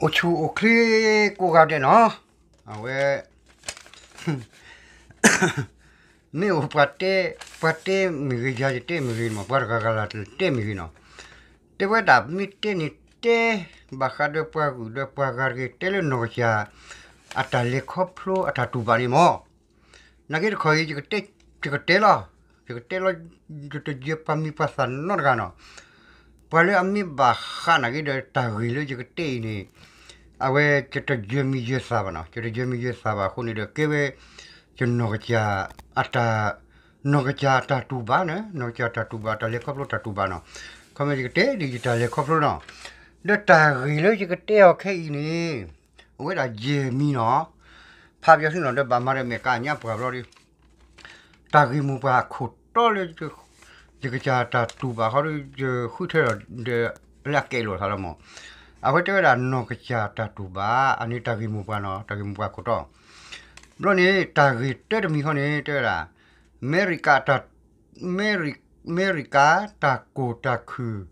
အိၣ်ဆူၣ်အိၣ်ချ့ကိးဂၤဒဲးနီၤ, အဝဲ မ့ၢ်အိၣ်ပှၤတဲ, ပှၤတဲမ့ၢ်ဂ့ၤ ယၤယတဲမ့ၢ်ဂ့ၤမး ပှၤတဂၤဂၤလၢ်တဲမ့ၢ်ဂ့ၤနီၤ, တဲဝဲဒၣ်မ့ၢ်တဲန့ၣ်တဲ ဘၣ်ဃးဒီးပှၤဂုၤဒီးပှၤဂၤတဂ့ၤ တဲလၢနီၢ်ကစၢ် အတၢ်လဲၤခီဖျိအတၢ်တူၢ်ဘၣ်န့ၣ်မး နာ်က့တခီအံၤ ယကတဲလီၤ, ယကတဲလီၤ, ယတယၢၤပှၤမံၤပှၤသၣ်နီတဂၤနီၤ, ပှၤလၢအမ့ၢ်ဘၣ်ဃးနာ်က့ဒီးတၢ်ဂ့ၢ်လၢယကတဲအံၤန့ၣ်, အဝဲယတယၢၤမံၤယၢၤသၣ်ဘၣ်နီၤ, ယတယၢၤမံၤယၢၤသၣ်ဘၣ်အဃိန့ၣ်ဒီး ကဲဝဲ ယနီၢ်ကစၢ်အတၢ်, နီၢ်ကစၢ်အတၢ်တူၢ်ဘၣ်န့ၣ်, နီၢ်ကစၢ်အတၢ်တူၢ်ဘၣ် တၢ်လဲၤခီဖျိတၢ်တူၢ်ဘၣ်နီၤ, ခီမ့ၢ်ယကတဲဒ်ယတၢ်လဲၤခီဖျိနီၤ, ဒီးတၢ်ဂ့ၢ်လၢယကတဲအီၤခဲအံၤန့ၣ် အဝဲဒၣ်ယဲၢ်မံၤနီၤ, ဖးပယီၤဆူနီၤ ဒီးဘၣ်မၤဒီးအမဲာ်ကါညါပှၤဘျီဒီး တၢ်ဂ့ၢ်မိၢ်ပှၢ်အခိၣ်တီလၢ ယကစၢ်တၢ်တူၢ်ဘၣ်ဃီဒီး ယဃုထၢဒီး လၢအကဲလိာ်သးလီၤမး, အဝဲတဲဝဲဒၣ်နီၢ်ကစၢ်တၢ်တူၢ်ဘၣ် အန့ၣ်တၢ်ဂ့ၢ်မိၢ်ပှၢ်နီၤ, တၢ်ဂ့ၢ်မိၢ်ပှၢ်ခိၣ်တီ, ဘျီန့ၣ် တၢ်ဂ့ၢ်တၢတမံၤဃီန့ၣ် တဲဝဲဒၣ် အမဲရကၤ အမဲရကၤတၢ်ကိၢ်တၢ်ခုၣ်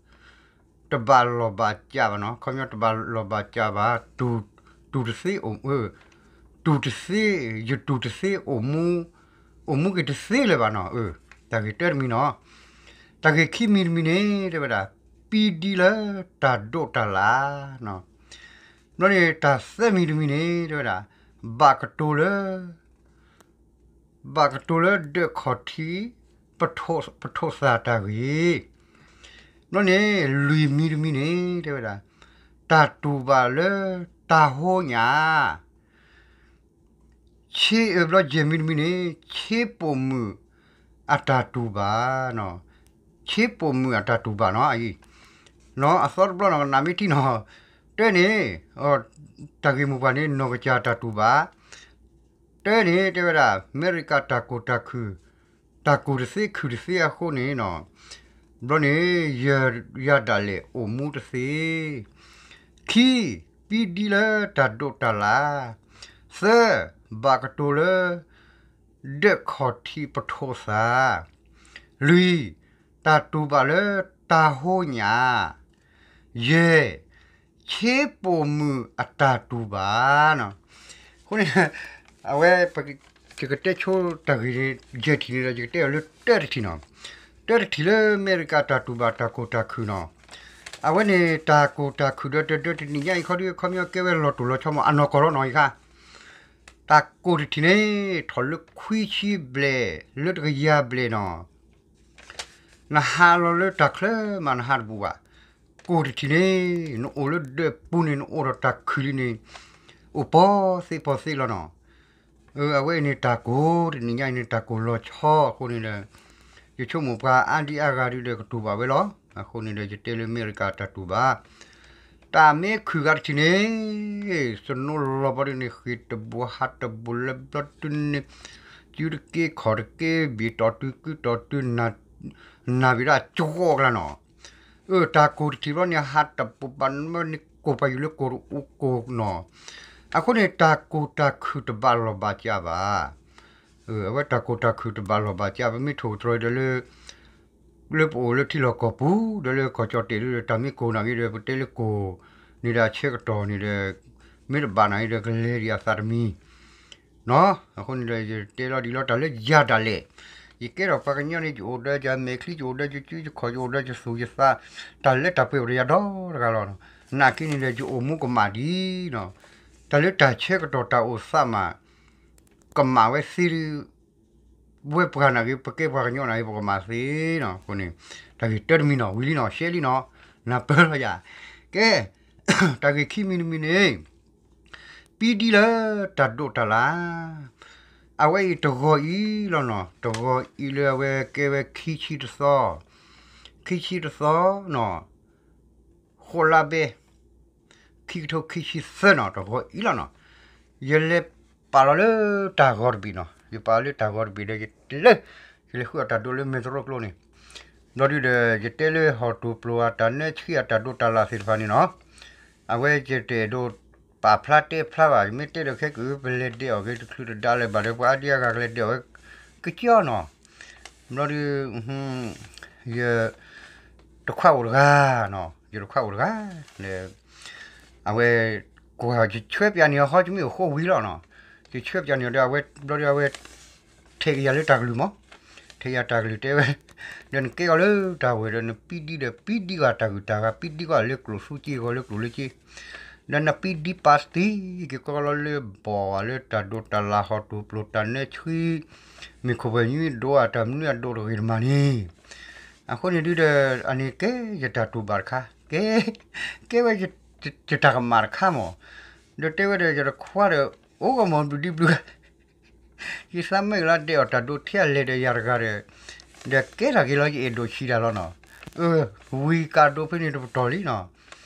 တဘၣ်လီၢ်ဘၣ်စးဘၣ်နီၤ, ခီပညီတဘၣ်လီၢ်ဘၣ်စးဘၣ်, တူၢ်တသ့, တူၢ်တသ့, ယတူၢ်တသ့ အိၣ်မူက့ၤတသ့လၢၤဘၣ်နီၤ, တၢ်ဂ့ၢ်တၢတမံၤနီၤ, တၢ်ဂ့ၢ်ခံမံၤတမံၤန့ၣ် တဲဝဲဒၣ် ပံဒံလၢတၢ်ဒိးတၢ်လၣ်, ဘျီန့ၣ် တၢ်သၢမံၤတမံၤန့ၣ် တဲဝဲဒၣ် ဘၣ်ကတိၤလၢ ဘၣ်ကတိၤလၢဒၢးခီၣ်ထံး ပထိးသးတၢ်ဂ့ၢ်, ဘျီန့ၣ် လွံၢ်မံၤတမံၤန့ၣ် တဲဝဲဒၣ် တၢ်တူၢ်ဘၣ်လၢတၢ်ဟိညၣ်, ဆ့အဘျီ ယဲၢ်မံၤတမံၤန့ၣ် ဆ့ပိာ်မုၣ်အတၢ်တူၢ်ဘၣ်, ဆ့ပိာ်မုၣ်အတၢ်တူၢ်ဘၣ်နီၤ, အံၤ နီၤ အသီတဘျီနီၤ ကနၣ်မ့ၢ်ထံနီၤ, တၢန့ၣ် တၢ်ဂ့ၢ်မိၢ်ပှၢ်န့ၣ် နီၢ်ကစၢ်တၢ်တူၢ်ဘၣ်, တၢန့ၣ် တဲဝဲဒၣ် အမဲရကၤတၢ်ကိၢ်တၢ်ခုၣ်, တၢ်ကိၢ်တသ့ခုၣ်တသ့အဃိန့ၣ်နီၤ, ဘျီန့ၣ် ယၤဒၣ်လဲာ်အိၣ်မူတသ့, ခံ, ပံဒံလၢတၢ်ဒိးတၢ်လၣ်, သၢ, ဘၣ်ကတိၤလၢ ဒၢးခီၣ်ထံးပထိးသး, လွံၢ်, တၢ်တူၢ်ဘၣ်လၢတၢ်ဟိညၣ်, ယဲၢ်, ဆ့ပိာ်မုၣ်အတၢ်တူၢ်ဘၣ်နီၤ, အဃိန့ၣ် အဝဲ ယကတဲဆိတၢ်ဂ့ၢ်န့ၣ် ယဲၢ်ထံၣ်န့ၣ်ဒီး ယကတဲအီၤလၢတၢတထံၣ်နီၤ, တၢတထံၣ်လၢအမဲရကၤတၢ်တူၢ်ဘၣ်တၢ်ကိၢ်တၢ်ခုၣ်နီၤ, အဝဲန့ၣ်တၢ်ကိၢ်တၢ်ခုၣ်ဒီး တဒၢတနံၣ်ညါအံၤခီဒီး ခီပညီကဲဝဲလီၤတိၢ်လီၤဆီမး အနီၢ်ကီၢ်လီၤနီၤအံၤခါ တၢ်ကိၢ်တထံၣ်န့ၣ် ထီၣ်လၢခွံဆံဘျဲၣ် လၢတကယၤဘျဲၣ်နီၤ, နဟးလီၤလၢတၢ်ချၢမး နဟးတဘူးဘၣ်, ကိၢ်တထံၣ်န့ၣ် နအိၣ်လၢဒၢးပူၤန့ၣ် နအိၣ်ဒီးတၢ်ခုၣ်လံန့ၣ် အိၣ်ပီသ့ပီသ့လီၤနီၤ, အဝဲအံၤန့ၣ်တၢ်ကိၢ်တနံၣ်ညါအံၤန့ၣ် တၢ်ကိၢ်လီၤဆီအဃိန့ၣ်ဒီး ယဆိကမိၣ်ပှၤအါဒံအါဂၤဒုးဒီးကတူၢ်ဘၣ်ဝဲလီၤ, အဃိန့ၣ်ဒီး ယတဲလၢအမဲရကၤတၢ်တူၢ်ဘၣ် တၢ်မ့ၢ်ခုၣ်ဂၤတထံၣ်န့ၣ် သနိလီၤဘီဒုန့ၣ် ဃ့ၢ်တဘူးဟးတဘူးလၢဘျီဒုန့ၣ် စုတက့ခီၣ်တက့ ဘ့ၣ်တီၢ်တုၤကုတီၢ်တုၤ နၢ်ဘ့ၣ်ဒၣ်ကဝီၤအကျါနီၤ, အၢ တၢ်ကိၢ်တထံၣ်ဘျီန့ၣ် ဟးတဘူးဘၣ်န့ၣ် ကိၢ်ပာ်ယုၢ်လၢကိၢ်တအိၣ်ကိၢ်နီၤ, အဃိန့ၣ် တၢ်ကိၢ်တၢ်ခုၣ်တဘၣ်လီၢ်ဘၣ်စးဘၣ် အဝဲတၢ်ကိၢ်တၢ်ခုၣ်တဘၣ်လီၢ်ဘၣ်စး ပမ့ၢ်ထိၣ်သတြီၤဒီးလၢ လၢပအိၣ်လၢထံလီၢ်ကီၢ်ပူၤ ဒီးလၢကီၢ်ကၠီၣ်တဲာ်ဒုဒီး တၢ်မ့ၢ်ကိၢ်နာ်က့ဒီး ပတဲလၢကိၢ်န့ၣ်ဒီး အဆၢကတီၢ်န့ၣ်ဒီး မ့ၢ်တဘၣ်နာ်က့ဒီး ကလဲၤဒံးအသးတမံၤနီၤ, အဃိန့ၣ်ဒီး ယတဲလီၤဒ်လီၤ တၢ်လၢယၤဒၣ်လဲာ် ယကဲထီၣ်ပှၤကညီန့ၣ် ယအိၣ်ဒီးယမဲာ်ချံ ယအိၣ်ဒီးယစုယခီၣ် ယအိၣ်ဒီးယသူၣ်ယသး တၢ်လၢတၢ်ပှဲၤအိၣ်ဒီးယၤဒီတဂၤလီၤ, နာ်က့န့ၣ်ဒီး ယအိၣ်မူကမၣ်ဒ်နီၤ, တၢ်လၢတၢ်ဆၢကတီၢ်တၢ်အိၣ်သးမး ကမၣ်ဝဲသ့ဒု ဝဲပှၤနာ်က့ ပကဲပှၤကညီနာ်က့ ပကမၣ်သ့နီၤ, အဃိန့ၣ် တၢ်ဂ့ၢ်တၢတမံၤနီၤ ဝံၤလံနီၤ ရှဲလံနီၤ နၢ်ပၢၢ်လီၤယၤ, ကဲ တၢ်ဂ့ၢ်ခံမံၤတမံၤန့ၣ် ပံဒံလၢတၢ်ဒိးတၢ်လၣ်, အဝဲအံၤတဂီၤအံၤလီၤနီၤ, တဂီၤအံၤလၢအဝဲကဲဝဲခံဆံတသီ, ခံဆံတသီနီၤ, ဃိးလါဘဲ ခံကထိခံဆံသၢနီၤ တဂီၤအံၤလီၤနီၤ, ယလဲၤပာ်လီၤလၢတၢ်ဂီၤတဘ့ၣ်နီၤ, ယပာ်လီၤလၢတၢ်ဂီၤတဘ့ၣ်ဒီး ယလဲၤ ယလဲၤဃုအီၣ်တၢ်ဒိးလၢမဲၢ်တရီကျိန့ၣ်, ဒီးဒုဒီး ယတဲလၢဟီၣ်တိၢ်ပျိအတၢ်နၢဆှံအတၢ်ဒိးတၢ်လၣ်သ့ၣ်တဖၣ်န့ၣ်နီၤ, အဝဲယတအဲၣ်ဒိးပာ်ဖျါတဲဖျါဘၣ်, ယမ့ၢ်တဲဒီးခဲကၢ ပလဲၤဒဲးအီၣ်က့ၤတချုးတဒါလၢၤဘၣ်ဒီး ပှၤအါဒံအါဂၤကလဲၤဒဲးအီၣ်ဝဲကကၠီနီၤ, ဘျီဒု ယတခွးအိၣ်တဂၤနီၤ, ယတခွးအိၣ်တဂၤ လၢ အဝဲ ကွၢ်ယဆှၢပၠးန့ၢ်အီၤဟီ ယမ့ၢ်အိၣ်ဃိဝံၤလီၤနီၤ, ယဆှၢပၠးန့ၢ်အီၤဒီးအဝဲဘျီဒီးအဝဲ ထဲးကယၤလၢတၢ်ကလုၢ်မး, ထဲးယၤတၢ်ကလုၢ်တဲဝဲ, ဒီးနကဲအီၤလၢတၢ်ဝဲၤဒီးနပံဒံဒီးပံဒံကွၢ်တၢ်ဂုၤတၢ်ဂၤ ပံဒံကွၢ်လၢကျိၣ်စူက့ဂီၤလၢကျိၣ်လၢက့, ဒီးနပံဒံပာ်သံက့ၤကီးလီၤလၢဘီၣ်ဝဲလၢတၢ်ဒိးတၢ်လၤဟီၣ်တူၢ်ပျိၢ်တၢ်နၢဆှံ မ့ၢ်ခိၣ်ပှဲၤညွံဒိးအတၢ်မနုၤအဒိးတဂ့ၤတမးန့ၣ်, အဃိန့ၣ်ဒုဒီး အန့ၣ်ကဲယတၢ်တူၢ်ဘၣ်တခါ, ကဲ, ကဲဝဲယတၢ်ကမၣ်တခါမး, ဒီးတဲဝဲဒီးယတခွါဒီး အိၣ်ဂီၢ်မီၤဘျုးဒံဘျုးဂၤ ယသးမ့ၢ်ကလီၤဒဲးအီၤတၢ်ဒိးထဲအလဲၤဒီးယၤတဂၤဒီး, ဒီးကဲထီၣ်က့ၤလီၤယအဲၣ်ဒိးဆံးတၢ်လီၤနီၤ, အၢ, ဝံၤကးဒိးဖဲန့ၣ်တပတီၢ်လံနီၤ,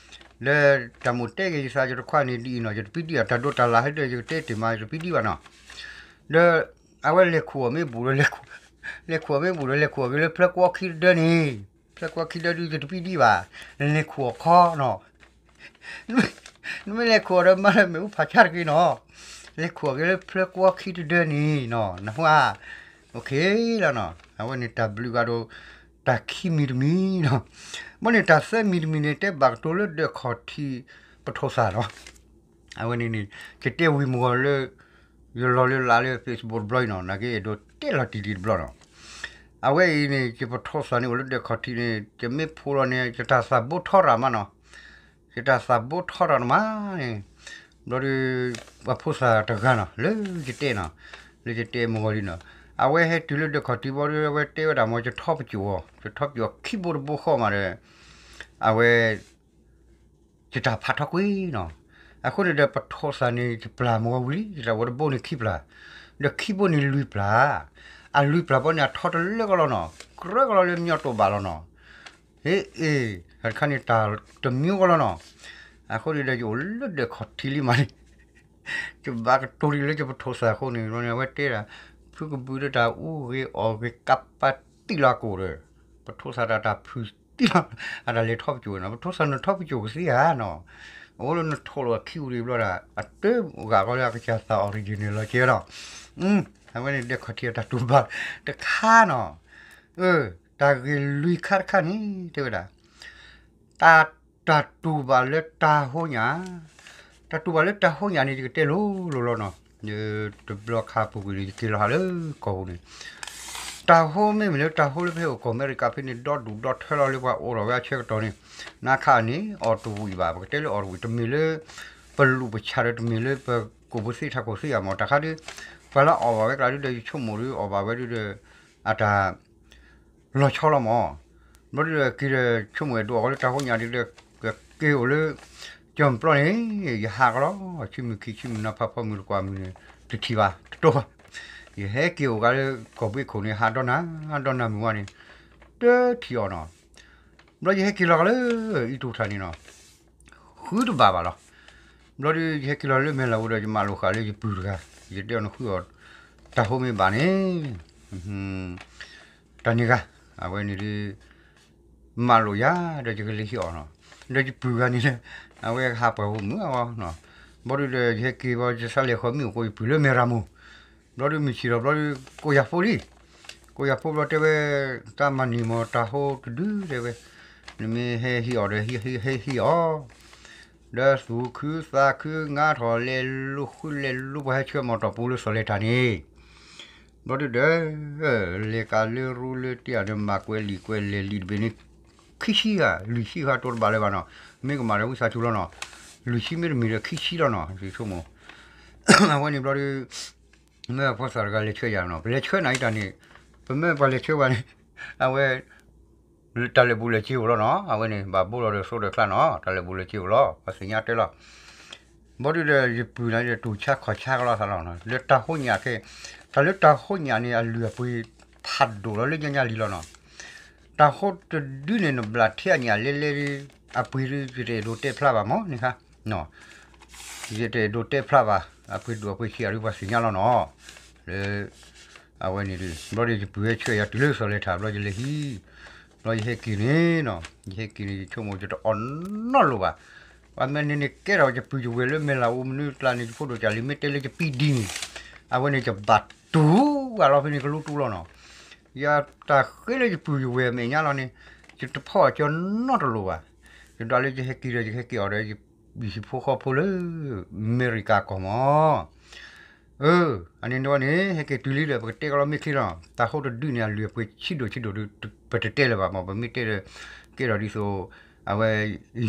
လၢတၢ်မိၣ်တဲက့ၤယသးယတခွါန့ၣ်ဒ်အံၤနီၤ ယတပံဒံအီၤ တၢ်ဒိးတၢ်လၤဟဲဒီးယကတဲတ့ၢ်မး ယတပံဒံဘၣ်နီၤ, ဒီး အဝဲလဲၤခိၣ်အီၤမ့ၢ်ဘူးဒီး လဲၤခိၣ်အီၤမ့ၢ်ဘူးဒီး လဲၤခိၣ်အီၤက့ၤလၢဖျၢၣ်ကွီခံတဒၢန့ၣ်, ဖျၢၣ်ကွီခံတဒၢဒုးယတပံဒံဘၣ်, လဲၤခိၣ်အီၤခီနီၤ, နမ့ၢ်လဲၤခိၣ်အီၤဒီးမၤလၢမ့ၣ်အူဖးဆါတက့ၢ်နီၤ, လဲၤခိၣ်အီၤက့ၤလၢဖျၢၣ်ကွီခံတဒၢန့ၣ်နီၤ နဟါ, အိၣ်ခ့လီၤနီၤ အဝဲန့ၣ်တၢ်ဘျုးဂၤဒီး တၢ်ခံမံၤတမံၤနီၤ, ဘၣ်န့ၣ်တၢ်သၢမံၤတမံၤန့ၣ် တဲဘၣ်ကတိၤလၢဒၢးခီၣ်ထံးပထိၣ်သၣ်နီၤ အဝဲန့ၣ်န့ၣ် ယတဲဝံၤမုၢ်ဂီၤလၢ ယလီၤလၢလးလၢ Facebook တဘျီအံၤနီၤ နာ်က့အဲၣ်ဒိးတဲလီၤတံၢ်လံတဘျီနီၤ, အဝဲအံၤန့ၣ် ယပထိၣ်သၣ်န့ၣ်အိၣ်လၢဒၢးခီၣ်ထံးန့ၣ် ယမ့ၢ်ဖိးလီၤန့ၣ် ယတၢ်သးဘိထီရၤမးနီၤ, ယတၢ်သးဘိထီရၤတမးန့ၣ်, ဘျီဒီး ပှၤဖိသၣ်တဂၤနီၤ လၢယတဲနီၤ, လၢယတဲမုၢ်ဂီၤလံနီၤ, အဝဲဟဲတုၤလၢဒၢးခီၣ်ထံးဘျီဒီး အဝဲတဲဝဲဒၣ်မ့ၢ် ယထီပစိာ်အီၤ ယထီပစိာ်အီၤခံဘိတဘိဃီမးဒီး အဝဲ ယတၢ်ဖးထီကွံာ်နီၤ, အဃိန့ၣ်ဒီးပထိၣ်သၣ်န့ၣ် ယပျၢ်မုၢ်ဂီၤဝံၤလံ ယတၢ်ဝဲတဘိန့ၣ်ခံပျၢ်, ဒီးခံဘိန့ၣ်လွံၢ်ပျၢ်, အလွံၢ်ပျၢ်ဘီန့ၣ် အထီတလၢကလီနီၤ ကြၢးကလီလၢမညီတိၢ်ဘၣ်လီၤနီၤ, ဟ့ၣ်အ့ၣ် တခါန့ၣ်တၢ်တမံၤကလီနီၤ, အဃိန့ၣ်ဒီး ယအိၣ်လၢဒၢးခီၣ်ထံးလံမးန့ၣ် ယဘၣ်ကတိၤဒံးလၢယပထိၣ်သၣ်အဃိန့ၣ် အဝဲတဲဒၣ် ဖုကဘုးဒီးတၢ်အူဂ့ၤအီၣ်ဂ့ၤကးပာ်တံၢ်လီၤအကိာ်ဒီး ပထိၣ်သၣ်တၢ်တၢ်ဖုးတံၢ်လီၤ အတၢ်လဲၤထီပစိာ်နီၤ ပထိၣ်သၣ်နထီပစိာ်ကသ့ဧါနီၤ, အအိၣ်လၢနထိၣ်လီၤအခံအူဒံးဘျီဒၣ် အတဂၤဃီလၢအကစၢ်သး original လီၤကဲဒီး, အဝဲန့ၣ်ဒၢးခီၣ်ထံးအတၢ်တူၢ်ဘၣ်တခါနီၤ, တၢ်ဂ့ၢ်လွံၢ်ခါတခါန့ၣ် တဲဝဲဒၣ် တၢ်, တၢ်တူၢ်ဘၣ်လၢတၢ်ဟိညၣ်, တၢ်တူၢ်ဘၣ်လၢတၢ်ဟိညၣ်န့ၣ် ယကတဲလိၤလိၤလီၤနီၤ, တဘျီခါပူၤကွံာ်န့ၣ် ယက့ၤလီၤဟးလၢကီၢ်ပူၤန့ၣ်, တၢ်ဟိမ့မ့ၢ်လၢတၢ်ဟိလၢပဟဲအိၣ်ကီၢ်အမဲရကၤဖဲန့ၣ် ဒီဒူၣ်ဒီထၢလီၤလၢပှၤအိးထီၣ်ဝဲအဆၢကတီၢ်န့ၣ်, နခါန့ၣ် အီၣ်တဝံၣ်ဘၣ် ပကတဲလၢအီၣ်တဝံၣ် တမ့ၢ်လၢ ပလူၢ်ပဆၣ်ဒီးတမ့ၢ်လၢပကိာ်ပူၤသ့ထးခိၣ်သ့ဧါမး တၢ်ခါဒုး, ပှၤလၢအီၣ်ဘၣ်ဝဲကျါဒုးဒီး ယဆိကမိၣ်ဒုးအီၣ်ဘၣ်ဝဲဒုးဒီး, အတၢ် လီၤဆီလီၤမး, ဘျီဒုးဒီးက့ၤဒီးဆိကမိၣ်အဲၣ်ဒိးအီၣ်ဝဲလၢတၢ်ဟိညၣ်ဒုးဒီး, က့ၤအိၣ်လၢ ကၠီၣ်ပျီန့ၣ်, ယဟးကလီၤ, ဆံမုၢ်ခံဆံမုၢ်နၤ ဖးဖီမုၢ်တကွၢ်မုၢ်န့ၣ် တထံၣ်ဘၣ် တတိၢ်ဘၣ်, ယဟဲက့ၤအိၣ်ဂၤလၢကီၢ်ဘှ့ခိၣ်န့ၣ် ဟးဒီနၤ, ဒီနၤမုၢ်ဝါန့ၣ်, တထံၣ်အီၤနီၤ, ဘျီယဟဲက့ၤလီၤကလၢ အံၤတူၢ်ထၣ်န့ၣ်နီၤ ဃုတဘၣ်ဘၣ်လီၤ. ဘျီဒုးယဟဲက့ၤလီၤလၢမဲာ်လးအိၣ်ဒီး ယမၤလိာ်ဃာ်လၢယပုၢ်တဂၤ, ယတဲအီၤနဃုအီၣ် တၢ်ဟိမ့ၢ်ဘၣ်န့ၣ်, တၢ်န့ၣ်ဂၤ, အဝဲန့ၣ်ဒုး မၤလိာ်ယၤဒီးယကလဲၤဟ့ၣ်အီၣ်နီၤ, ဒီးယပုၢ်ဂၤန့ၣ်ဒီး အဝဲဟးပှၢ်ဟိမုၢ်အဂီၢ်, ဘျီဒုးဒီးယဟဲက့ၤဘျီ ယသးလဲၤဃီမ့ၣ်အူကိးယပုၢ်လၢမဲာ်ရၤမိၢ်, ဘျီဒုးမုၢ်ဆ့ၣ်ထီၣ်ဘျီဒုး ကိးယၤဖိလံ ကိးယၤဖိဘျီတဲဝဲ, တၢ်မၤနၢၤမ့ၢ်တၢ်ဟိတဒုတဲဝဲ, နမ့ၢ်ဟဲဟ့ၣ်အီၣ်ဒီးဟဲဟ့ၣ်အီၣ်, ဒီးသူၣ်ခုသးခုငါထီၣ်လဲၤလူၤဃုလဲၤလူၤပှၤဟဲဆှၢမီၢ်တီၢ်ပူၤလၢစီၤလဲၤထၣ်န့ၣ်, ဘျီဒုးဒီး လဲၤကးလၢရူလၢတ့ၢ်အီၤဒီးမၤကွဲးလံာ်ကွဲးလဲၤလံာ်တဘ့ၣ်န့ၣ် ခံဆံဂၤ လွံၢ်ဆံဂၤတိတဘၣ်လၢၤဘၣ်နီၤ, မ့ၢ်ကမၣ်ဒီးဝံသးစူၤလီၤနီၤ, လွံၢ်ဆံမ့ၢ်တမံၤဒီးခံဆံလီၤနီၤ, ယဆိကမိၣ် အဝဲန့ၣ်ဘျီဒုး မ့ၢ်ဖိသၣ်တဂၤလဲၤဆှၢယၤနီၤ, ပလဲၤဆှၢနၤအံၤတၢ်န့ၣ်, ပမ့ၢ်ပှၤလဲၤဆှၢဝဲန့ၣ်, အဝဲ တၢ်လဲၤဘူးလဲၤစ့အိၣ်လီၤနီၤ, အဝဲန့ၣ် ဘၣ်ဘိလီၤဒီးသိဒီးချါနီၤ, တၢ်လဲၤဘူးလဲၤစ့အိၣ်လီၤ, ပှၤသ့ၣ်ညါတဲလီၤ, ဘျီဒုးဒီး ယပုၢ်န့ၣ်ဒီး တူၢ်ဆါခီၣ်ဆါကလီၤသးလီၤနီၤ, လၢတၢ်ဟိညၣ်ခဲ, တၢ်လၢတၢ်ဟိညၣ်န့ၣ် အလုၢ်အပှ့ၤဖးဒိၣ်လီၤလၢညါညါလံလီၤနီၤ, တၢ်ဟိတဒုန့ၣ် နဘျးထဲအညၣ်လဲလဲဒုး, အပှ့ၤဒုး ယတအဲၣ်ဒိးတဲဖျါဘၣ်မးန့ၣ်ခါ ယတအဲၣ်ဒိးတဲဖျါဘၣ်, အပှ့ၤဒိၣ်အပှ့ၤဆံးအဒုးပှၤသ့ၣ်ညါလီၤနီၤ, လၢ အဝဲန့ၣ်ဒုး ဘျီဒုးယပုၢ်ဟဲဆှၢယၤတုၤလၢစီၤလဲၤထၣ်ဘျီယလဲၤဟံး, ဘျီယဟဲက့ၤန့ၣ်နီၤ, ယဟဲက့ၤန့ၣ် ယဆိကမိၣ်ယတအီၣ်နီတလိၤဘၣ်, ပှၤမ့ၢ်န့ၣ်န့ၣ်ကဲထီၣ်ယပုၢ်ယဝဲၢ်လၢမဲာ်လးအိၣ်မနုၤကျါန့ၣ် ယဖိဒိၣ်ကၢ်လံၤမ့ၢ်တဲလၢယပံဒံန့ၣ်, အဝဲန့ၣ်ယဘၣ်တူၢ်အလီၤဖဲန့ၣ်ကလူတူၢ်လီၤနီၤ, ယတၢ်ဃ့လၢယပုၢ်ယဝဲၢ်အမဲာ်ညါလီၤန့ၣ်, ယတဖီၣ်အကၠီနီတလိၤဘၣ်, ယဒွးလၢယဟဲက့ၤဒီးယဟဲက့ၤအီၤဒီးယ ယဟံၣ်ဖိဃီဖိလၢ အမဲရကၤကီၢ်မး. အန့ၣ်န့ၣ် ဟဲက့ၤတုၤလံဒီး ပကတဲကီးလီၤမ့ၢ်ချ့လီၤ. တၢ်ဟိတဒုန့ၣ် အလုၢ်အပှ့ၤဆံးဒိၣ်ဆံးဒိၣ်ဒီး ပတတဲလၢၤဘၣ်မး. ပမ့ၢ်တဲဒီး ကဲထီၣ်ဒ်သိး အဝဲ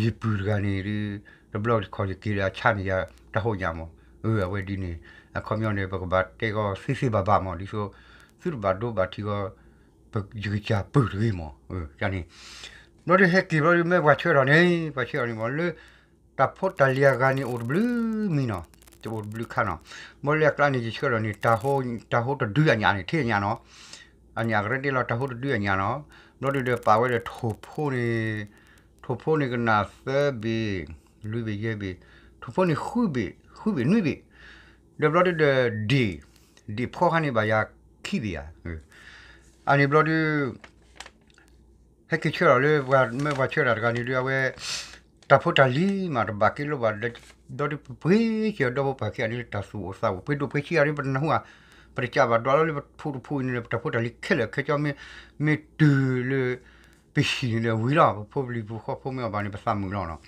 ယပုၢ်တဂၤန့ၣ်ဒီး တဘျီတခီၣ်ယက့ၤဒီးအဆါန့ၣ်ယၤတၢ်ဟိညၣ်မး. အဝဲဒ်န့ၣ် အခီပညီန့ၣ် ပကဘၣ်တဲကီးသ့သ့ဘၣ်ဘၣ်မး ဒ်သိး သုတဘၣ်ဒိဘၣ်ထံးကီး ယကစၢ်ပုၢ်တဂ့ၤမး. န့ၣ် ဘျီဒုးဟဲက့ၤဘျီဒုး မ့ၢ်ပှၤဆှၢထီၣ်န့ၣ် ပှၤဆှၢထီၣ်န့ၣ်မး လၢ တၢ်ဖိတၢ်လံၤအဂၤန့ၣ် အိၣ်တဘျုးမံနီၤ, တအိၣ်တဘျုးခါနီၤ. ဘျီလၢအကျါန့ၣ် ယဆှၢထီၣ်န့ၣ် တၢ်ဟိတဒုအညၣ်န့ၣ် ထဲအညၣ်နီၤ, အညၣ်ကရၢတ့ၢ်လီၤ တၢ်ဟိတဒုအညၣ်နီၤ. ဘျီဒုးဒီးပာ်ဝဲဒီးထိၣ်ဖိန့ၣ်, ထိၣ်ဖိန့ၣ်ကနၣ်သၢဘ့ၣ်, လွံၢ်ဘ့ၣ်ယဲၢ်ဘ့ၣ်, ထိၣ်ဖိန့ၣ်ဃုဘ့ၣ်, ဃုဘ့ၣ်နွံဘ့ၣ်, ဒီးဘျီဒုးဒီးဒ့ၣ်, ဒ့ၣ်ဖီခါန့ၣ်ဘၣ်ယၤခံဘ့ၣ်ဧါ. အန့ၣ်ဘျီဒုး ဟဲက့ၤဆှၢထီၣ်လၢ မ့ၢ်ပှၤဆှၢတၢ်တဂၤန့ၣ်ဒုး အဝဲ တၢ်ဖိတၢ်လံၤမး တဘၣ်က့ၤလိာ်ဘၣ်, ဒီးဒုးပပှ့ၤက့ၤဒီဖိပၢ်ခံဂၤန့ၣ်လၢတၢ်သူၣ်အိၣ်သးအိၣ် ပှ့ၤဒိၣ်ပှ့ၤဆံးအရ့ ပနၢ်ဟူဧါ, ပတကးဘၣ်ဒွးလီၤလၢပဖိတဖုအံၤန့ၣ် ပတၢ်ဖိတၢ်လံၤခဲလၢာ်ခဲဆ့ မ့ၢ်, မ့ၢ်တုၤလၢ ပဟံၣ်န့ၣ်ဒီးဝံၤလီၤ, ပဖိပလံၤပူၤဃီဖိမ့ၢ်အီၤဘၣ်န့ၣ် ပသးမုာ်လီၤနီၤ.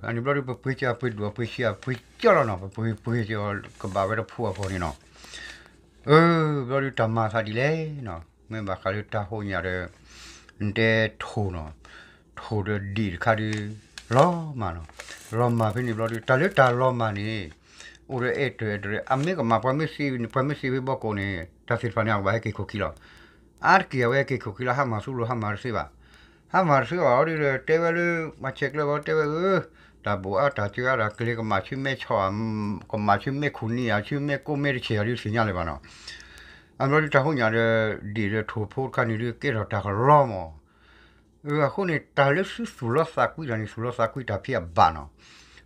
အန့ၣ်ဘျီဒုး ပပှ့ၤက့ၤပှ့ၤဒိၣ်ပှ့ၤဆံးပှ့ၤကၠီလီၤနီၤ, ပပှ့ၤပှ့ၤက့ၤကဘၣ်ဝဲတဖုအဂီၢ်န့ၣ်နီၤ. ဘျီဒုးတၢ်မၤသးဒ်လဲၣ်နီၤ, မ့ၢ်ဘၣ်ဃးလၢတၢ်ဟိညၣ်ဒီး နတဲထိၣ်နီၤ, ထိၣ်ဒီးဒ့ၣ်တခါဒုး လီၤမၢ်နီၤ, လီၤမၢ်ဖဲန့ၣ်ဘျီဒုး တၢ်လၢတၢ်လီၤမၢ်န့ၣ် အိၣ်ဒီးအဲၣ်တၢၢ်အဲၣ်တရံး အမ့ၢ်ကမၣ် ပှၤမ့ၢ်စ့ဝ့ဘီကိးန့ၣ် တၢ်သ့ၣ်တဖၣ်န့ၣ် အကဘၣ်ဟဲက့ၤခိၣ်ခံလီၤ. အါတက့ၢ်အဝဲဟဲက့ၤခိၣ်ခံလီၤ ဟါမၢ်သူလိာ် ဟါမၢ်တသ့ဘၣ်, ဟါမၢ်တသ့ဘၣ်အီၤဒုးဒီး တဲဝဲလၢ ပှၤဆဲးကျၢဘီတဲဝဲဧၢ, တၢ်ဘိၣ်အါတၢ်စၢအါတၢ်ကလဲၤကမၣ်ဆူမဲဆီၣ်ဧါ, ကမၣ်ဆူမဲခိၣ်နံၤဧါ, ဆူမဲကိးမဲတဆဲးဧါဒုးသ့ၣ်ညါလၢၤဘၣ်နီၤ. အဘျီဒုးတၢ်ဟိညၣ်ဒီး ဒ့ၣ်ဒီးထိၣ်ဖိတခါန့ၣ်ဒုး ကဲထီၣ်တၢ်ကလီမး. အဃိန့ၣ် တၢ်လၢသုသူၣ်လီသးကွံတၢ်န့ၣ် သူၣ်လီသးကွံတၢ်ဖံးအဘၣ်နီၤ.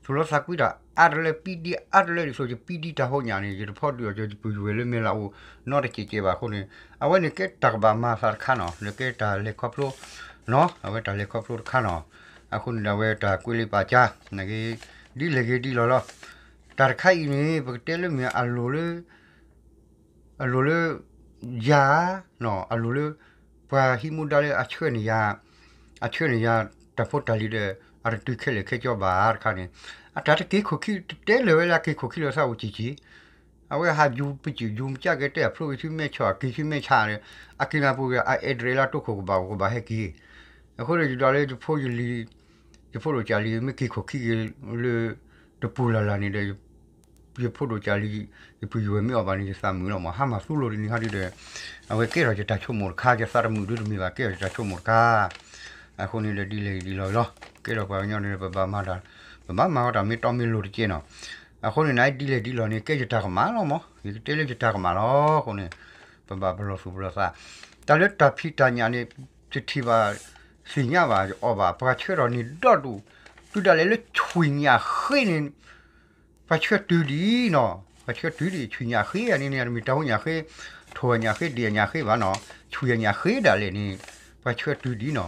သူၣ်လီသးကွံတၢ်အါတလၢ ပံဒံအါတလၢဒ်သိး ယပံဒံတၢ်ဟိညၣ်န့ၣ် ယတဖီဒုးအီၤ ယပုၢ်ယဝဲၢ်လၢမဲာ်လးအိၣ် နီတစဲးကဲးဘၣ်အဃိန့ၣ် အဝဲန့ၣ်ကဲတၢ်ကဘၣ်မၤသးတခါနီၤ, လၢကဲတၢ်လဲၤခီဖျိနီၤ, အဝဲတၢ်လဲၤခီဖျိတခါနီၤ. အဃိန့ၣ်ဒီးအဝဲတၢ်ကွဲးလံာ်ပာ်ကါ နက့ ဒ်လဲၣ်ဂ့ၤဒ်လဲၣ်လီၤ. တၢ်တခါအံၤန့ၣ် ပကတဲလၢမ့ၢ်အလိၤလၢ အလိၤလၢ ယၤ, အလိၤလၢ ပှၤဟံးမူဒါလၢအဆှၢန့ၢ်ယၤ, အဆှၢန့ၢ်ယၤ တၢ်ဖိတၢ်လံၤဒီး အတတုၤခဲလၢာ်ခဲဆ့ဘၣ်တခါန့ၣ်, အတၢ်တက့ၤခိၣ်ခံ တတဲလၢၤဝဲလၢအက့ၤခိၣ်ခံလၢသးအိၣ်ကံၢ်ကံၢ်, အဝဲဟးယူၤပစံၣ်ယူၤမကၢ်ကဲတဲအဖျိက့ၤဆူမဲဆီၣ် အက့ၤဆူမဲဆီၣ်ဒီး အက့ၤနၢ်ပူၤဒီး အအဲၣ်ဒရဲးလၢအတိခိၣ်ကဘၣ်အိၣ်ကဘၣ်ဟဲက့ၤ, အဃိဒီးယဒွးလၢယဖိယလံၤ ယဖိဒိၣ်ကၢ်လံၤ မ့ၢ်က့ၤခိၣ်ခံက့ၤလၢ တပူၤလၢ်လၢ်န့ၣ်ဒီး ယဖိဒိၣ်ကၢ်လံၤ ယပုၢ်ယဝဲၢ်မ့ၢ်အီၤဘၣ်န့ၣ် ယသးမုာ်လီၤမး ဟါမၢ်သူလိာ်ဒ်န့ၣ်ဟီဒုဒီး အဝဲကဲထီၣ်ယတၢ်ဆိကမိၣ်တခါ ယသးတမုာ်ဒုတမ့ၢ်ဘၣ် ကဲထီၣ်ယတၢ်ဆိကမိၣ်တခါ, အဃိန့ၣ်ဒီးဒ်လဲၣ်ဒ်လဲၣ်လီၤ ကဲထီၣ်ပှၤကညီန့ၣ် ပဘၣ်မၤတၢ် ပဘၣ်မၤဃီတၢ်မ့ၢ်တီမ့ၢ်လိၤတကဲနီၤ, အဃိန့ၣ်နဒ်လဲၣ်ဒ်လဲၣ်န့ၣ် ကဲယတၢ်ကမၣ်လီၤမး ယကတဲလၢယတၢ်ကမၣ်လီၤ အဃိန့ၣ် ပဘၣ်ပလီၢ်သူၣ်ပလီၢ်သး, တၢ်လၢတၢ်ဖံးတၢ်ညၣ်န့ၣ် ယထံၣ်ဘၣ် သ့ၣ်ညါဘၣ် ယအီၣ်ဘၣ် ပှၤဆှၢထီၣ်န့ၢ်ဒီဒူၣ်, တုၤဒၣ်လဲာ်လၢဆွံၣ်ညၣ်ဃ့န့ၣ် ပှၤဆှၢတုၤဒံးနီၤ, ပှၤဆှၢတုၤဒံး ဆွံၣ်ညၣ်ဃ့အန့ၣ်န့ၣ် တမ့ၢ်တၢ်ဟိညၣ်ဃ့, ထိၣ်ညၣ်ဃ့ ဒ့ၣ်ညၣ်ဃ့ဘၣ်နီၤ, ဆွံၣ်ညၣ်ဃ့ဒၣ်လဲာ်န့ၣ် ပှၤဆှၢတုၤဒံးနီၤ,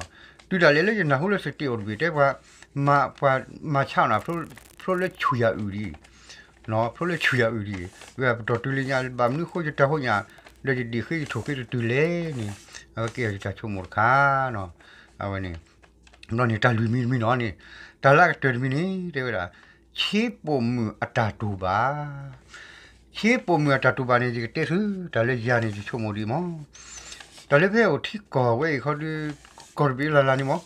တုၤဒၣ်လဲာ်လၢယနၢ်ဟူလၢသတ့ၣ်အိၣ်တဘ့ၣ်တဲပှၤ ပှၤမၤဆါအီၣ်နၤ ဖျိလၢဆွံၣ်ယၤအုၣ်ဒံး ဖျိလၢဆွံၣ်ယၤအုၣ်ဒံး, ဝဲပတီၢ်တုၤလၢညါ ဘၣ်မနုၤဃိယတၢ်ဟိညၣ် ဒီးယဒ့ၣ်ဃ့ယထိၣ်ဃ့တတုၤလဲၣ်န့ၣ်, အဝဲကဲထီၣ်ယတၢ်ဆိကမိၣ်တခါနီၤ, အဝဲန့ၣ် ဘျီန့ၣ် တၢ်လွံၢ်မံၤတမံၤနီၤန့ၣ်, တၢ်လၢအကတၢၢ်တမံၤန့ၣ် တဲဝဲဒၣ် ဆ့ပိာ်မုၣ်အတၢ်တူၢ်ဘၣ်, ဆ့ပိာ်မုၣ်အတၢ်တူၢ်ဘၣ်န့ၣ် ယကတဲသု တၢ်လၢယၤန့ၣ် ယဆိကမိၣ်ဒံးမး, တၢ်လၢဖဲအိၣ်ထံကီၢ်ဝဲအံၤခီဒု ကီၢ်တဘ့ၣ်လၢ်လၢ်န့ၣ်မး,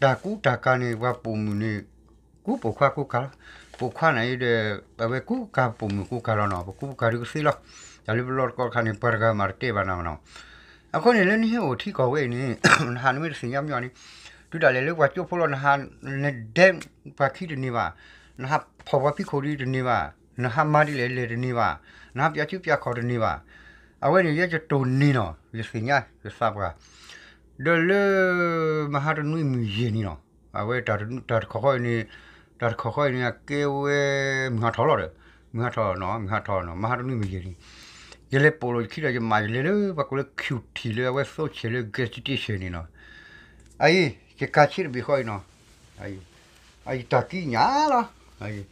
တၢ်ကူတၢ်ကၤန့ၣ် ပှၤပိာ်မုၣ်န့ၣ် ကူပိာ်ခွါကူကၤလီၤ, ပိာ်ခွါန့ၣ်ဒီး အဝဲကူကၤပိာ်မုၣ်ကူကၤလီၤနီၤ, ပကူကၤဒုကသ့လီၤ, တၢ်လၢပလီၢ်တကီၢ်တခါန့ၣ် ပှၤတဂၤမးတတဲဘၣ်နၤနီၤ, အဃိန့ၣ်လၢနဟဲအိၣ်ထံကီၢ်ဝဲအံၤန့ၣ် နဟးနမ့ၢ်တသ့ၣ်ညါမ့ၢ်အီၤန့ၣ်, တုၤဒၣ်လဲာ်လၢပှၤကၠိဖိလီၤ နဟး နဒဲပှၤခံတန့ၢ်ဘၣ်, နဟးဖီၣ်ပှၤဖံးခိၣ်ဒံးတန့ၢ်ဘၣ်, နဟးမၤဒ်လဲၣ်လဲၣ်တန့ၢ်ဘၣ်, နဟးပၠးစုပၠးခီၣ်တန့ၢ်ဘၣ်, အဝဲန့ၣ် ယဲယတိၢ်န့ၢ်နီၤ ယသ့ၣ်ညါယသးပှၢ်, ဒီးလၢ မဟါတနွံမုၢ်ယဲၢ်နံၤနီၤ, အဝဲတၢ်တခီဃီအံၤန့ၣ်, တၢ်တခီဃီအံၤန့ၣ် အကဲဝဲ မုၢ်ဟါထီၣ်လီၤဒီး, မုၢ်ဟါထီၣ်နီၤ မုၢ်ဟါထီၣ်နီၤ မဟါတနွံမုၢ်ယဲၢ်နံၤ, ယလဲၤပိာ်လိာ်ယခံဒီးယမး ယလဲၤလၢပှၤကိးလၢ Q T လၢအဝဲသိဆဲးလၢ gas station န့ၣ်နီၤ, အအံၤ ယကၤဆ့တဘ့ၣ်ဃီအံၤနီၤ, အအံၤ တၢ်ကံးညၣ်လီၤ,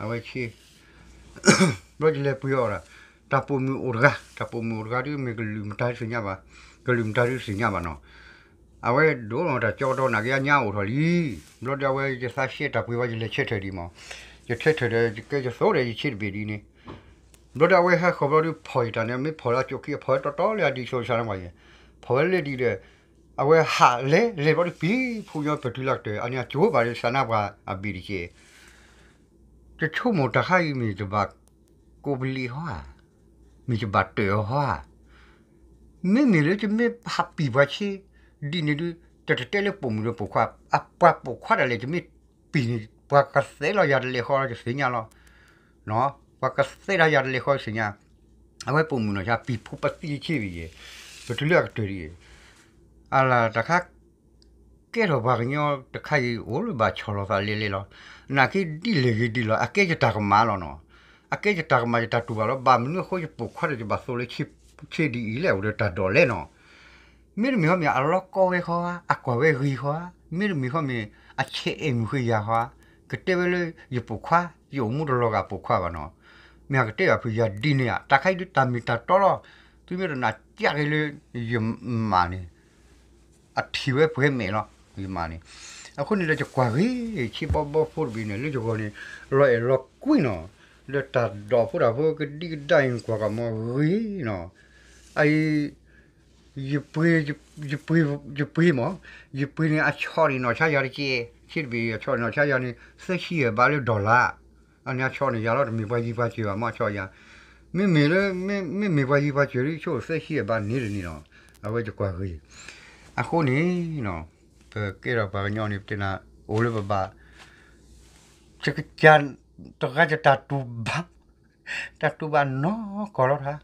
အဝဲဆ့ ဘျီယလဲၤပှ့ၤအီၤဒီး တၢ်ပိာ်မုၣ်အိၣ်တဂၤ, တၢ်ပိာ်မုၣ်အိၣ်တဂၤဒုး မ့ၢ်ကလုာ်မတၤဒုးသ့ၣ်ညါဘၣ်, ကလုာ်မတၤဒုးသ့ၣ်ညါဘၣ်နီၤ, အဝဲဒိးလီၤတၢ်ကၠီကတီၤ နာ်က့အညါအိၣ်ထီၣ်လံ. ဘျီဒီးအဝဲယသးရှဲတၢ်ပှ့ၤဝဲ ယလဲၤဆၢထၢၣ်ဒံးမး, ယဆၢထၢၣ်ဒီး ယကဲယသိးဒီးယဆ့တဘ့ၣ်ဒ်န့ၣ်, ဘျီဒီးအဝဲဟဲဃီၤဘျီဒီး ဖီၣ်ယတၢ်န့ၣ် မ့ၢ်ဖီၣ်လၢအကၠိခံ အဖီၣ်ဝဲတီတီလၢအဒံးဆိစနါပှၤယဲၢ်, ဖီၣ်ဝဲလၢဒံးဒီး အဝဲဟးလဲၤလဲၤဘျီဒီး ပံၤဖူညီပတုၤလၢကတၢၢ် အန့ၣ်အကၠိဘၣ်ဒီး စနါပှၤအဘ့ၣ်တက့ၢ်. တဆိကမိၣ်တၢ်ခါအံၤ မ့ၢ်ယဘၣ်ကိးပလံးဟီဧါ, မ့ၢ်ယဘၣ်တၢၢ်အီၤဟီဧါ. မ့မ့ၢ်လၢယမ့ၢ်ဟးပံၤပှၤဆ့ ဒ်န့ၣ်ဒုး တတတဲလၢပိာ်မုၣ်ဒီးပိာ်ခွါ, အပှၤပိာ်ခွါဒၣ်လဲာ် ယမ့ၢ်ပံၤန့ၣ် ပှၤကသဲလီၤယၤတလဲၤဃီလီၤ ယသ့ၣ်ညါလီၤ. ပှၤကသဲဒၣ်ယၤတလဲၤဃီ ယသ့ၣ်ညါ. အဝဲပိာ်မုၣ်နီၢ်ဆါ ပံၤဖိပသံဆ့ဘ့ၣ်ယဲၢ်, ပတုၤလၢအကတၢၢ်ဒ်အံၤ, အလၢတၢ်ခါ ကဲထီၣ်ပှၤကညီတခါအံၤ အိၣ်လၢဘၣ်ဆီၣ်လီၤသးလဲၤလဲၤလီၤ. နာ်က့ဒ်လဲၣ်ဂ့ၤဒ်လဲၣ် အကဲယတၢ်ကမၣ်လီၤနီၤ. အကဲယတၢ်ကမၣ် ယတၢ်တူၢ်ဘၣ်လီၤ. ဘၣ်မနုၤအဃိ ယပိာ်ခွါဒီးယဘၣ်သိးလၢ ဆ့ဒ်အံၤလဲၣ် အိၣ်ဒီးတၢ်ဒိးလဲၣ်နီၤ. မ့တမ့ၢ်ဟီမ့ၢ် အလီၤကီဝဲဃီဧါ, အကွၢ်ဝဲဂ့ၤဃီဧါ, မ့တမ့ၢ်ဟီမ့ၢ် အဆဲးအဲၣ်မုၢ်ဃ့ယၤဃီဧါ, ကတဲဝဲလၢယပိာ်ခွါ, ယအိၣ်မူတလီၤဂာ်ပိာ်ခွါဘၣ်နီၤ. မ့ၢ်အကတဲဘၣ်ဖုးယၤဒ်န့ၣ်ဧါ. တၢ်ခါအံၤဒုးတၢ်မ့ၢ်တၢ်တီလီၤ. သုမ့ၢ်တနာ်ကၢ်က့ၤလၢယမၢ်န့ၣ် အထံၣ်ဝဲပှဲၤမဲာ်လီၤ ယမၢ်န့ၣ်. အဃိန့ၣ်ဒီး ယကွၢ်ဂ့ၤ ဆ့ဘီဘီဖိတဘ့ၣ်န့ၣ် လၢယဂီၢ်န့ၣ် လီၤအဲၣ်လီၤကွံနီၤ. ဒီးတၢ်ဒိးဖိတၢ်ဖိကဒံကဒါအံၤ ကွၢ်ကမီၤဂ့ၤနီၤ. အအံၤ ယပှ့ၤ ယပှ့ၤမး, ယပှ့ၤန့ၣ် အဆီၣ်န့ၢ်နီၢ်ဆါယၤတက့ၢ်. ဆ့တဘ့ၣ် အဆီၣ်န့ၢ်နီၢ်ဆါယၤန့ၣ် သၢဆံယဲၢ်ဘးလၢ dollar. အန့ၣ်အဆီၣ်န့ၢ်ယၤလီၤ. တမ့ၢ်ပှၤယံၤပှၤစၢၤဘၣ်မး အဆီၣ်ယၤ. မ့မ့ၢ်လၢ မ့မ့ၢ်ပှၤယံၤပှၤစၢၤဒ် ဆိသၢဆံယဲၢ်ဘးန့ၣ်တန့ၣ်လီၤ. အဝဲယကွၢ်ဂ့ၤ. အဃိန့ၣ် ပကဲထီၣ်ပှၤကညီန့ၣ် ပတဲနၤ အိၣ်လၢပဘၣ် ယကစၢ်တဂၤယတၢ်တူၢ်ဘၣ်, တၢ်တူၢ်ဘၣ်နီၢ်ကီၢ်လီၤတခါ,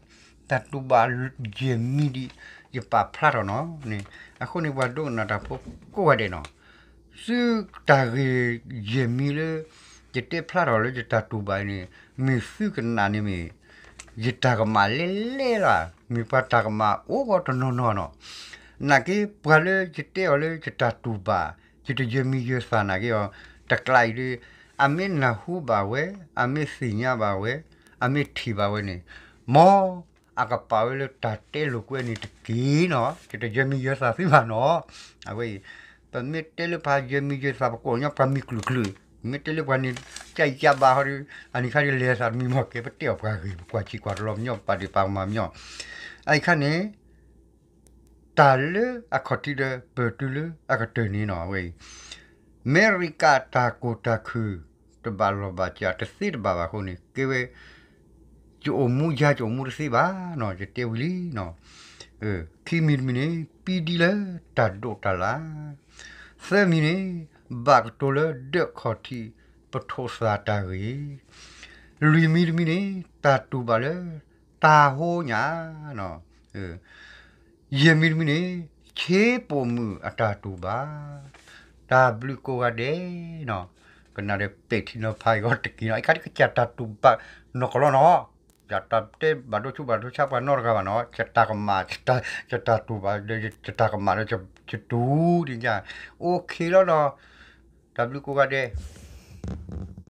တၢ်တူၢ်ဘၣ်ယဲၢ်မံၤဒံး ယပာ်ဖျါထီၣ်နီၤန့ၣ်. အဃိန့ၣ် ပှၤဒိကနၣ်တၢ်ဖိကိးဂၤဒဲးနီၤ, သုတၢ်ဂ့ၢ်ယဲၢ်မံၤလၢ ယတဲဖျါထီၣ်လၢယတၢ်တူၢ်ဘၣ်အံၤန့ၣ် မ့ၢ်သုကနၣ်န့ၣ်မ့ၢ် ယတၢ်ကမၣ်လဲၣ်လဲၣ်လၢ မ့ၢ်ပှၤတၢ်ကမၣ်အိၣ်ဂီၢ်တနီၤနီၤနီၤ. နာ်က့ ပှၤလၢယတဲအီၤလၢယတၢ်တူၢ်ဘၣ် ယတယၢမံယၢသၣ်နာ်က့အီၤ တကျါအံၤဒီး အမ့ၢ်နၢ်ဟူဘၣ်ဝဲ, အမ့ၢ်သ့ၣ်ညါဘၣ်ဝဲ, အမ့ၢ်ထံၣ်ဘၣ်ဝဲန့ၣ်, မ်အကပာ်ဝဲလၢတၢ်တဲလိာ်ကွဲန့ၣ်တက့ၢ်နီၤ. ယတယၢမံယၢသၣ်သုဘၣ်နီၤ. အဝဲအံၤ ပမ့ၢ်တဲလၢပှၤယၢမံယၢသၣ် ပကိးညီပှၤမံၤကလုာ်ကလုာ်, မ့ၢ်တဲလၢပှၤန့ၣ် ကယါဘၣ်ဟီဒီး အန့ၣ်ခါဒီးလဲၤသးတမံၤမီၢ်ကဲ ပတဲအီၣ်ပှၤဂ့ၤ ပကွၢ်ဆံးကွၢ်တလီၤ ပညီပာ်ဒ့ၣ်ပာ်ကမၣ်ပညီ. အအံၤခါန့ၣ် တၢ်လၢအခီၣ်ထံးဒီး ပတုၤလၢအကတၢၢ်န့ၣ်နီၤ အဝဲအံၤ အမဲရကၤတၢ်ကိၢ်တၢ်ခုၣ် တဘၣ်လီၢ်ဘၣ်စး တသ့တဘၣ်ဘၣ်အဃိန့ၣ် ကဲဝဲ ယအိၣ်မူယၤ ယအိၣ်မူတသ့ဘၣ်နီၤ ယတဲဝံၤလံနီၤ. ခံမံၤတမံၤန့ၣ် ပံဒံလၢတၢ်ဒိးတၢ်လၢ်, သၢမံၤန့ၣ် ဘၣ်ကတိၤလၢဒၢးခီၣ်ထံး ပထိးသးတၢ်ဂ့ၤ, လွံၢ်မံၤတမံၤန့ၣ် တၢ်တူၢ်ဘၣ်လၢ တၢ်ဟိညၣ်နီၤ. ယဲၢ်မံၤတမံၤန့ၣ် ဆ့ပိာ်မုၣ်အတၢ်တူၢ်ဘၣ်. တၢ်ဘျုးကိးဂၤဒဲးနီၤ, ကနၣ်ဒီးပဲာ်ထံနီၤဖးအံၤဂီၢ်တက့ၢ်နီၤ. အံၤခါဒ်ကစၢ်တၢ်တူၢ်ဘၣ်နီၢ်ကီၢ်လီၤနီၤ. ယတၢ်တဲဘၣ်ဒိဆူၣ်ဘၣ်ဒိဆါပှၤနီတဂၤဘၣ်နီၤ. ယတၢ်ကမၣ် ယတၢ်တူၢ်ဘၣ်ဒီး ယတၢ်ကမၣ်ဒီး ယတူၢ်ဒ်ညါ အိၣ်ခ့လီၤနီၤ. တၢ်ဘျုးကိးဂၤဒဲး.